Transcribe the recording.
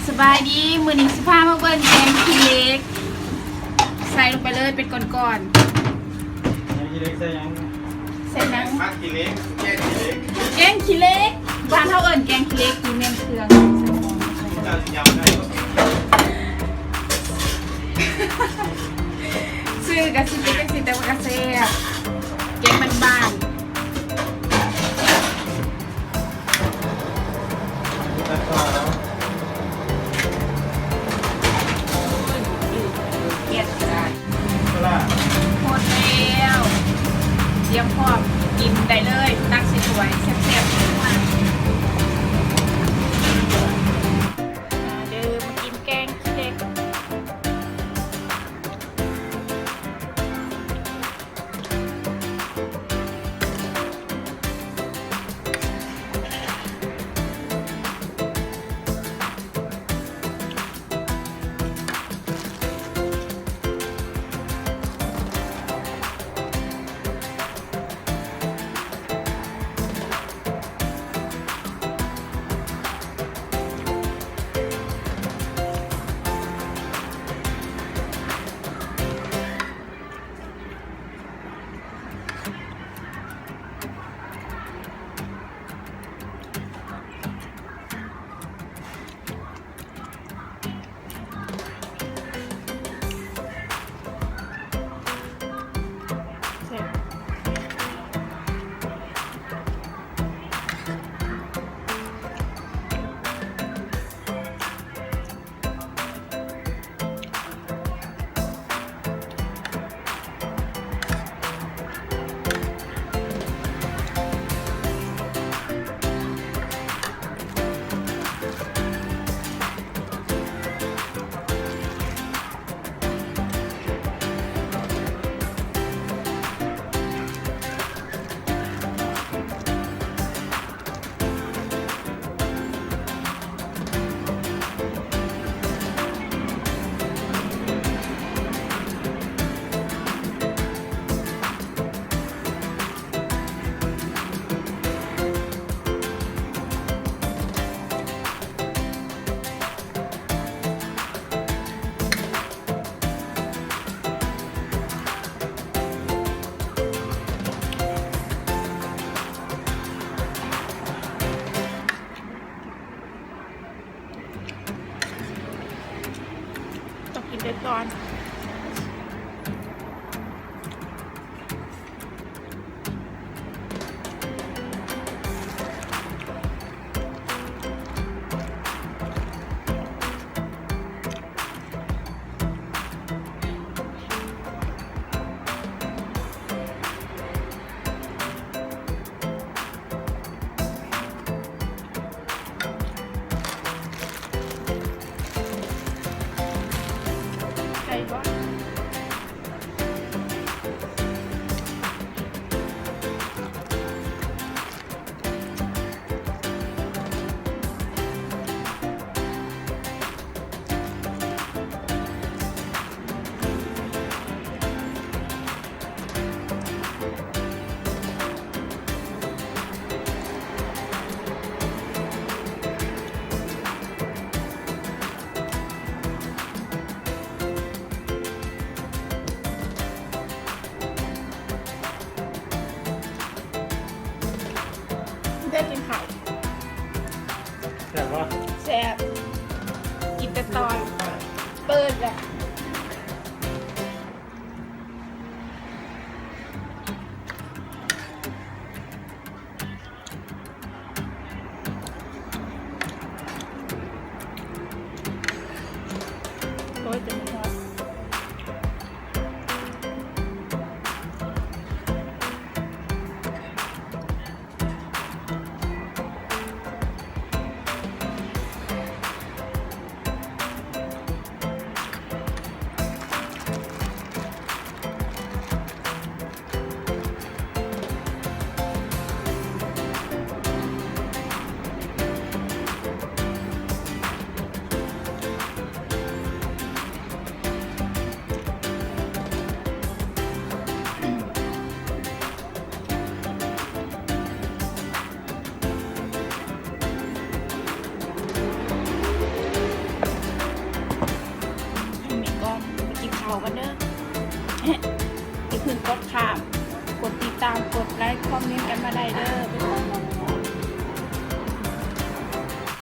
ສະບາຍດີ ມື້ນີ້ຊິພາມາເບິ່ງແກງຂີ້ເຫຼັກ ໃສ່ລົງໄປເລີຍເປັນກ້ອນໆ. ແກງຂີ້ເຫຼັກໃສ່ຫຍັງ? ໃສ່ຫຍັງ? ໝາກຂີ້ເຫຼັກ ແກງຂີ້ເຫຼັກ ແກງຂີ້ເຫຼັກ ບ້ານເຮົາເອີ້ນແກງຂີ້ເຫຼັກ ນີ້ແມ່ນເຄື່ອງ ເຈົ້າຊິຍຳໄດ້ບໍ່? ຊື່ກະຊິເປັນຈັ່ງຊີ້ ແຕ່ວ່າກະແຊບ ແກງບ້ານໆ. ໝົດແລ້ວ ຕຽມພ້ອມກິນໄດ້ເລີຍ ຕັກໃສ່ຖ້ວຍແຊບໆ ເດີ ມາກິນແກງຂີ້ເຫຼັກ. ຕ້ອງກິນໄປກ່ອນ. ໄດ້ບໍ່? ໄດ້ກິນເຂົ້າ. ແຊບບໍ່? ແຊບ. ກິນແຕ່ຕອນເປີດແຫຼະ. ໂອ້ຍ ເຈັບຫົວ. ເອົາກັນເດີ ຢ່າເພິ່ງກົດຂ້າມ ກົດຕິດຕາມ ກົດໄລຄ໌ ຄອມເມັນກັນມາໄດ້ເດີ.